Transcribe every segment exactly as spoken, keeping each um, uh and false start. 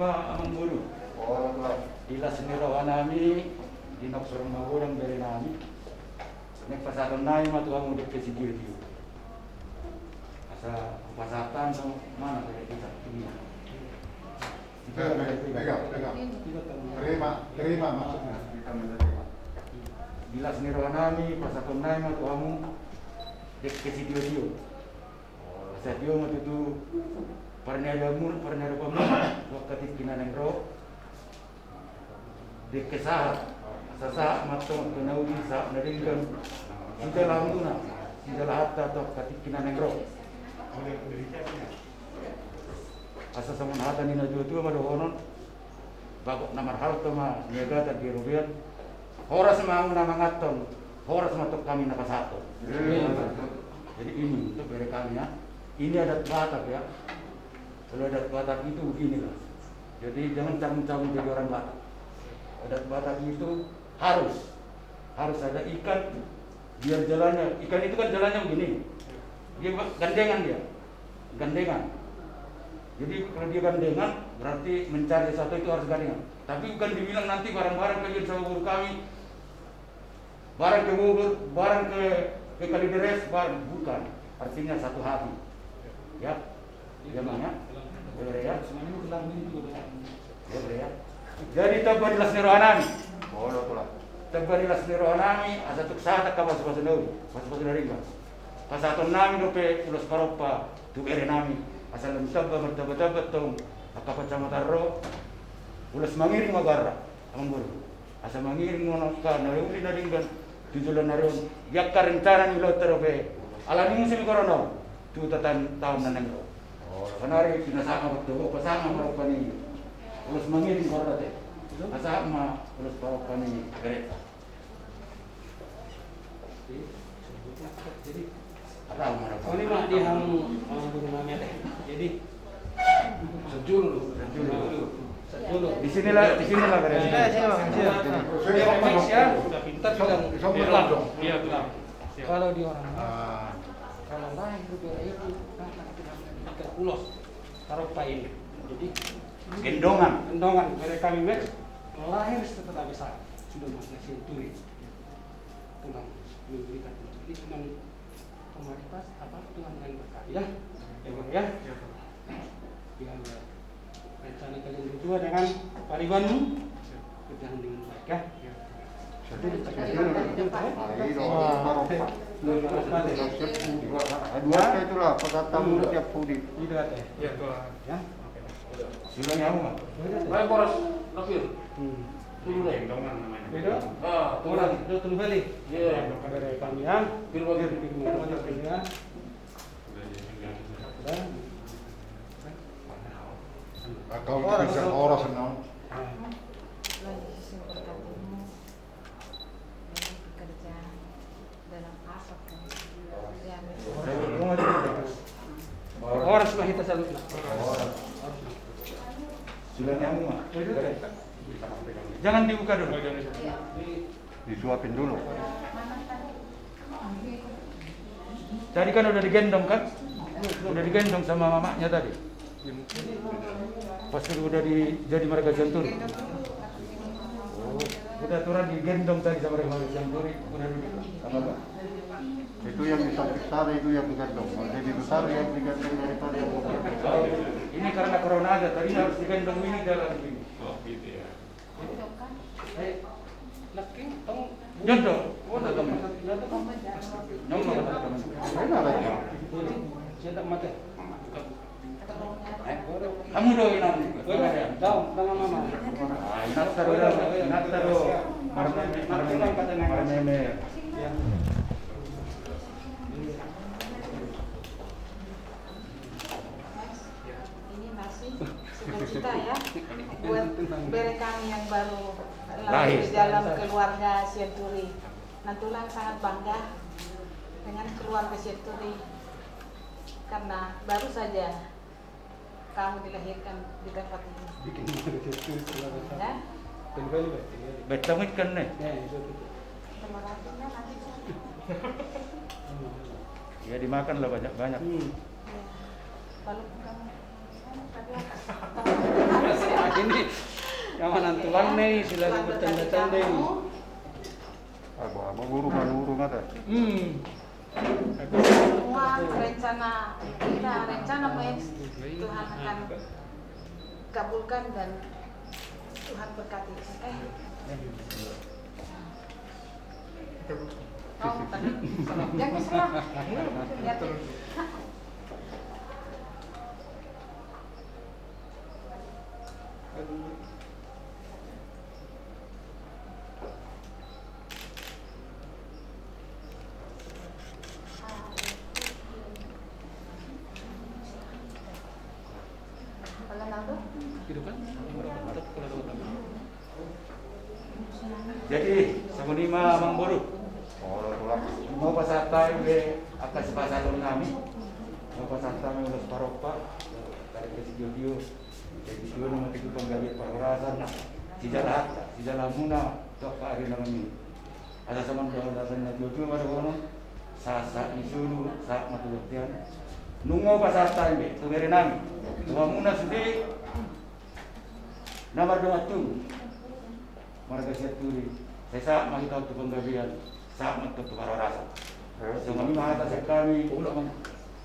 Amangboru, di las ni rohanami, di naung so ro magodang berenami, naeng pasahatonnami ma tu hamu dengke sitiotio. Asa hupasahat ma songon mana bere kita ini. Pegang, pegang. Terima, terima maksudnya. Di las ni rohanami pasahatonnami ma tu hamu dengke sitiotio. Asa tio ma tutu parniadamu, parniada pamu tu angka tingki na naeng ro. Dengke sahat, asa sahat ma antong tu na uli, sahat na denggan, sijalahanmuna, sijalahatta tu angka tingki na naeng ro. Asa songon hata ni natuatua ma dohonon, bagot na marhalto ma niagatan di robean. Horas ma hamu na manganhon, horas ma antong hami na pasahathon. Jadi ini untuk bere kami, ya. Ini adat Batak, ya. Kalau adat Batak itu beginilah. Jadi jangan cabul-cabul jadi orang Batak. Adat Batak itu harus, harus ada ikan, biar jalannya, ikan itu kan jalannya begini. Dia gandengan dia. Gandengan. Jadi kalau dia gandengan, berarti mencari sesuatu itu harus gandengan. Tapi bukan dibilang nanti barang-barang kalian sama guru kami, barang ke Bogor, barang ke, ke Kalideres, barang, bukan. Artinya satu hati. Ya. Ya, Bang, ya. Ya, Bang, ya. Ya, Bang, ya. Jadi tamba di las ni rohanami. Tamba di las ni rohanami, asa tuk sahat angka pasupasu na uli, pasupasu na denggan. Pasahatonnami dope ulos parompa tu berenami, asa lam tamba martambatamba antong angka pansamotan ro. Ulos mangiring ma goarna, amangboru. Asa mangiring ma on angka na uli na denggan tu joloan ni ari on, di angka rencana ni ulaonta dope, ala ni muse ni corona on, tu tataon, taon na naeng ro. Sonari pinasahat ma, pasahat ma parompa ni, ulos mangiring goarna te. Pasahat ma ulos parompa ni bereta. Jadi, on ma di hamu, hamu guru nami ate. Jadi, sejulu. Sejulu. Di sinilah, di sinilah, Bang. Iya, iya, Bang. Iya. Dia mix ya. Sudah pintar bilang. Iya, betul. Kalau di orang, kalau lahir bere itu, kan kita bilang ikan ulos. Taruh pain. Jadi, gendongan. Gendongan. Bere kami, Max, lahir setelah besar. Sudah masuk senturi. Tulang memberikan. Ini cuma formalitas apa, Tuhan yang berkarya. Ya, Bang, ya. Ya, Bang. Rencana kalian berdua dengan paribanmu berjalan dengan baik, ya. Dua, dua itulah, pasahatmu tiap pudi. Iya, Tuhan. Ya. Sudah nyawa. Baik, boros, Rafir. Hmm. Tolu deh. Beda? Ah, tolu kali. Tolu kali. Iya. Ada kami, ya. Firman. Firman. Kau bisa horas, no? Lagi sisi berkatimu, dalam pekerjaan, dalam apa pun. Ya, amin. Horas ma hita saluhutna. Sudah nyawa. Jangan dibuka dulu. Disuapin dulu. Tadi kan udah digendong, kan? Udah digendong sama mamanya tadi. Pas udah di, jadi marga Sianturi. Oh, udah aturan digendong tadi sama marga Sianturi, udah duduk. Apa, Pak? Itu yang di samping sana, itu yang digendong. Kalau jadi besar, yang digendong daripada yang kecil. Oh, ini karena corona aja, tadi harus digendong ini dalam ini. Oh, gitu ya. Jondo. Kamu do inang. Inanta do, inanta do. Marmeme, marmeme. Ini masih sukacita ya buat bere kami yang baru lahir di dalam keluarga Sianturi. Nantulang sangat bangga dengan keluarga Sianturi karena baru saja kamu dilahirkan di tempat ini. Bikin keluarga Sianturi. Ya? Baik, tangit kan nih. Ya, dimakan lah banyak-banyak. Walaupun kamu, tapi apa? Ini yang mana tulang nih, selalu bertanda-tanda ini. Apa, apa guru, manurung ada? Hmm. Semua rencana kita, rencana baik Tuhan akan kabulkan dan Tuhan berkati. Eh. Oh, tadi. Jangan diserah. Ya. Jadi, songon i ma, Amangboru. Olo, tulang. Nunga hupasahat hami be angka sipasahaton nami. Nunga hupasahat hami ulos parompa. Tarik ke si Jodio. Jadi, sitio nama tiku panggabean parhorasan, sijalahan, sijalahonmuna tu angka ari na mangihut. Asa songon parhorasan na tuatua ma dohonon, sahat-sahat ni solu, sahat ma tu bontean. Nunga hupasahat hami be tu bere nami, tu hamuna sude na mardongan tubu. Marga Sianturi, sai sahat ma hita tu panggabean, sahat ma tu parhorasan. Songon i ma hata sian hami,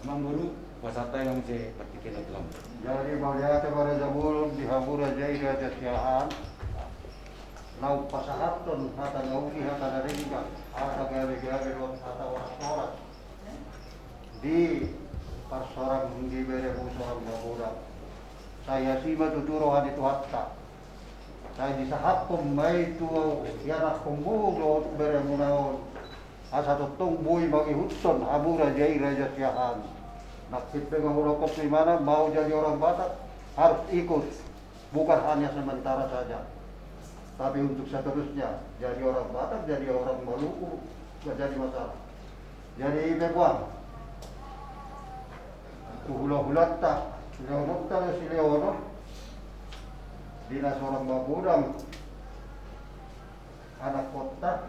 Amangboru, hupasahat hami muse partingkian tu hamu. Jadi mauliate ma raja bolon di hamu raja i, Raja Siahaan. Na hupasahathon hata na uli, hata na denggan, hata gabe-gabe dohot hata horas-horas di parsorang ni beremu Sorang Magodang. Sai asi ma tutu roha ni Tuhanta. Sai disahaphon ma i tu ianakhonmu dohot beremuna on, asa tongtong boi mangihuthon hamu raja i, Raja Siahaan. Nangkin pe nga hudokhon tu ibana, mau jadi orang Batak harus ikut, bukan hanya sementara saja, tapi untuk seterusnya. Jadi orang Batak, jadi orang Maluku, nggak jadi masalah. Jadi i pe, Puang, tu hula-hulanta, silehononta do silehon on di na Sorang Magodang, anakhonta,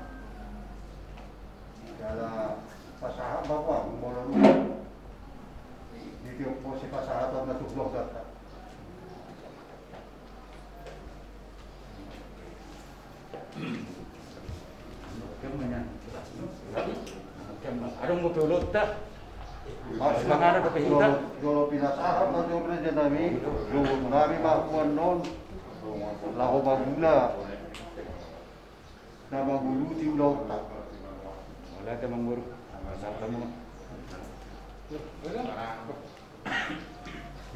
jala pasahat ma, Puang, molo dung ditiop ho sipasahatonna tu hulahulamuna. Adong dope ulaonta. Manganan dope hita. Jolo pinasahat ma jo raja nami, jo boru nami ma huannon, laho mangula na manguluti ulaonta. Mauliate, Amangboru. Pasahat hamu ma.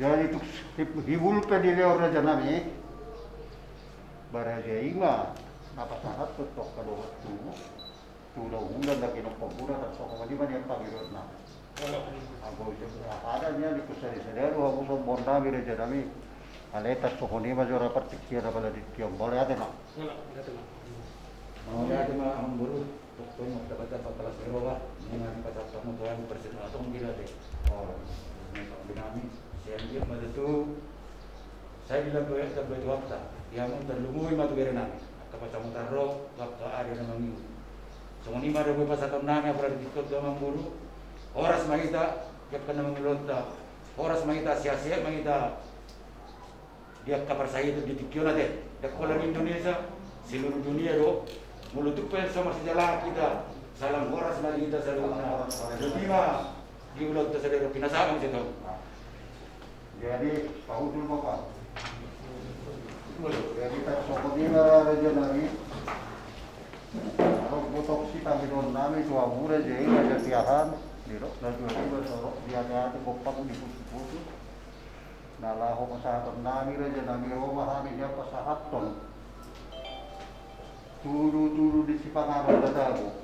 Jadi tung hibul pe dilehon raja nami, ba raja i ma na pasahathon tu angka dongan tubu, tu hula-hula na ginophonmuna, tarsongon i ma nian pangidoan nami. Anggo ise muna sada nian, ingkon sada-sada do hamu sombahon nami, raja nami. Alai tarsongon i ma jo ra partingkian, apala di tiom. Mauliate ma. Mauliate ma, Amangboru. Tongtong martamba-tamba las ni roha, nunga dipasahat hamu tu hami parsitonga tonggil ate. Olo. Nami, sian dia ma tutu, sai dilehon Tuhanta di hamu, tarlumobi ma tu bere nami angka pasamotan ro tu angka ari na mangihut. Songon i ma do boi pasahaton nami, apala di tingki on, Amangboru. Horas ma hita di angka na mangihut ulaonta. Horas ma hita, sehat-sehat ma hita di angka parsahiton di tingki on ate. Ndang holan Indonesia, seluruh dunia do. Molo tung pe so marsijalahan hita, salam horas ma di hita saluhutna. Lobi ma di ulaonta sadari on, pinasahat ma muse tu hamu. Jadi, pahutul ma, Puang. Jadi, tarsongon i ma, raja nami. Adong do tong sipangidoan nami tu hamu raja i, Raja Siahaan. Didok na tuatua, sorop di ate-ate, gompang di pusu-pusu. Na laho pasahaton nami, raja nami, ro ma hami nian pasahathon tudu-tudu di sipanganon na tabo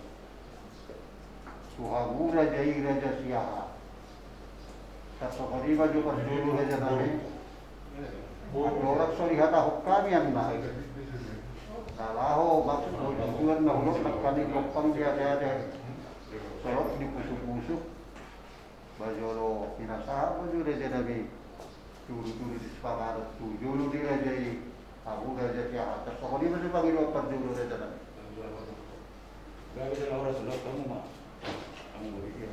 tu hamu raja i, Raja Siahaan. Tarsongon i ma jo parjolo, raja nami. Andorang so dihatahon hami anna, na laho maksud do tujuan na hudok nangkaning gompang di ate-ate, sorop di pusu-pusu. Ba jolo pinasahat ma jo, raja nami, tudu-tudu di sipanganon tu jolo ni raja i, hamu Raja Siahaan. Tarsongon i ma jo pangidoan parjolo, raja nami. Gabe jala horas ulaonmu ma. Hamu bagi dia.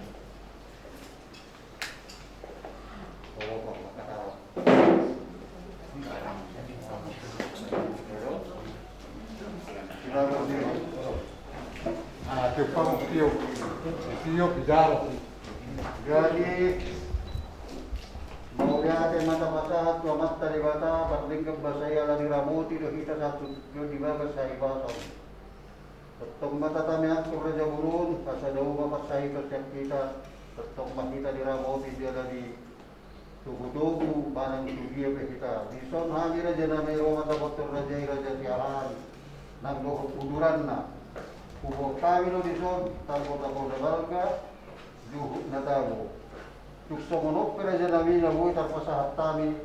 Oh, kok kata. Jadi, mauliate ma tapasahat tu Amanta Debata, pardenggan basa i ala diramoti do hita sahat tu tingki on di bagas hahipason. Tongtong ma tatameangkon raja burung, asa dao ma pansahiton sian hita, tongtong ma hita diramoti jala di togutogu manang tu dia pe hita. Dison hami raja nami ro ma taboto raja i, raja Siahaan nang dohot uduranna. Huboan hami do dison tarboto na balga, juhut na tabo. Tung songon on pe raja nami na boi tarpasahat hami,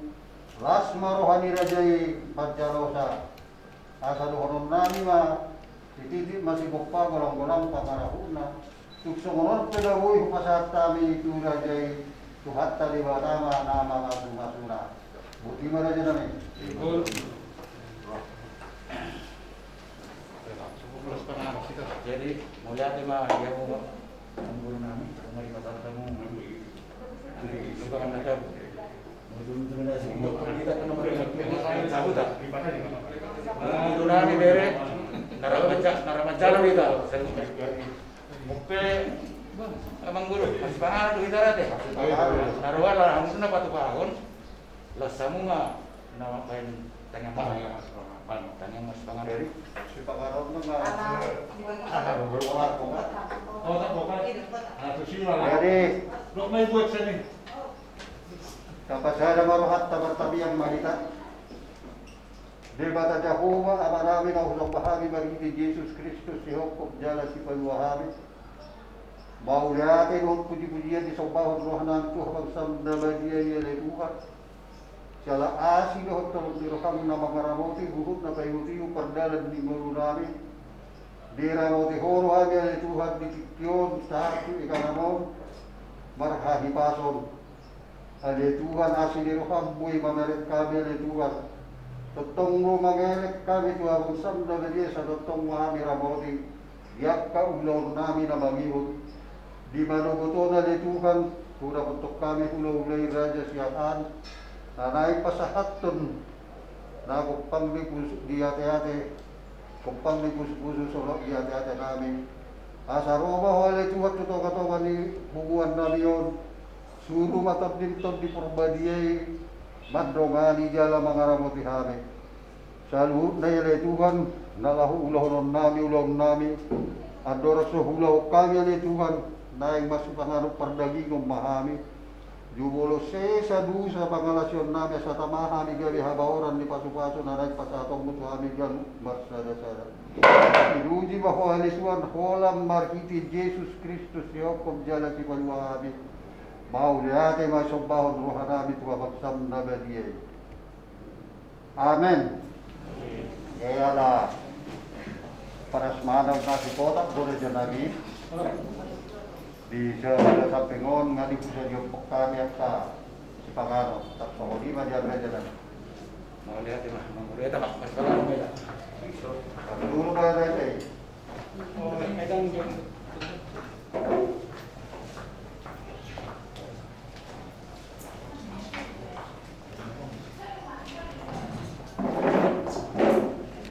las ma roha ni raja i manjalosa. Asa dohonon nami ma, sititi ma sigompa, golanggolang pangarahutna. Tung songon on pe na boi hupasahat hami tu raja i, Tuhanta Debata ma na mamasu-masuna. Boti ma raja nami. Jadi mauliate ma di hamu, guru nami, mari ma tamu. Jadi lupa kan ada. Guru nami bere, na ra manjalo hita. Mauliate, Amang Guru, masih panganon tu hita rate. Na roa la hamu na patupahon, las hamu ma na mambahen tangiang, tangiang masih panganon. Jadi sipanganon ma. Jadi Tapasada ma rohanta, martangiang ma hita. Debata Jahowa, Amanami na husomba hami marhite Jesus Kristus, sihophop jala sipalua hami. Mauliate dohot pujipujian disombahon roha nami tu habangsaM na badia i ale Tuhan. Jala asi dohot holong ni rohaM na mangaramoti, huhut na paihutihut pardalan ni ngolu nami. Diramoti Ho do hami ale Tuhan di tingki on sahat tu inganan on marhahipason. Ale Tuhan, asi ni rohaM boi mamereng hami ale Tuhan. Tongtong do mangelek hami tu habangsaM na badia, sai tongtong ma hami ramoti di angka ulaon nami na mangihut. Di manogot on ale Tuhan, hudapothon hami hulahulau ni raja Siahaan na naeng pasahathon na gompang di pusuk di ateate, gompang di pusukpusu songon di ateate nami. Asa ro ma Ho ale Tuhan tu tongatonga ni punguan nami on. Suru ma TondiM, Tondi Parbadia i mandongani jala mangaramoti hami. Saluhutna i ale Tuhan, na laho ulahonon nami ulaon nami, andorang so huulahon hami ale Tuhan, naeng masipanganon pardagingon ma hami. Jumolo sesa dosa pangalaosion nami, asa tama hami gabe habaoran ni pasupasu na naeng pasahatonMu tu hami ganup marsadasada. Pinuji ma Ho ale Tuhan, holan marhite Jesus Kristus, sihophop jala sipalua hami. Mauliate ma disombahon roha nami tu habangsaM na badia i. Amen. Ia ala parasmanan na sipotak do raja nami. Di sada samping on nga dipusa diompok hami angka sipanganon. Tarsongon i ma di raja nami. Mauliate ma, mauliate ma, maspalangan ma. Tapi dulu ma raja i. Oh, edang jo.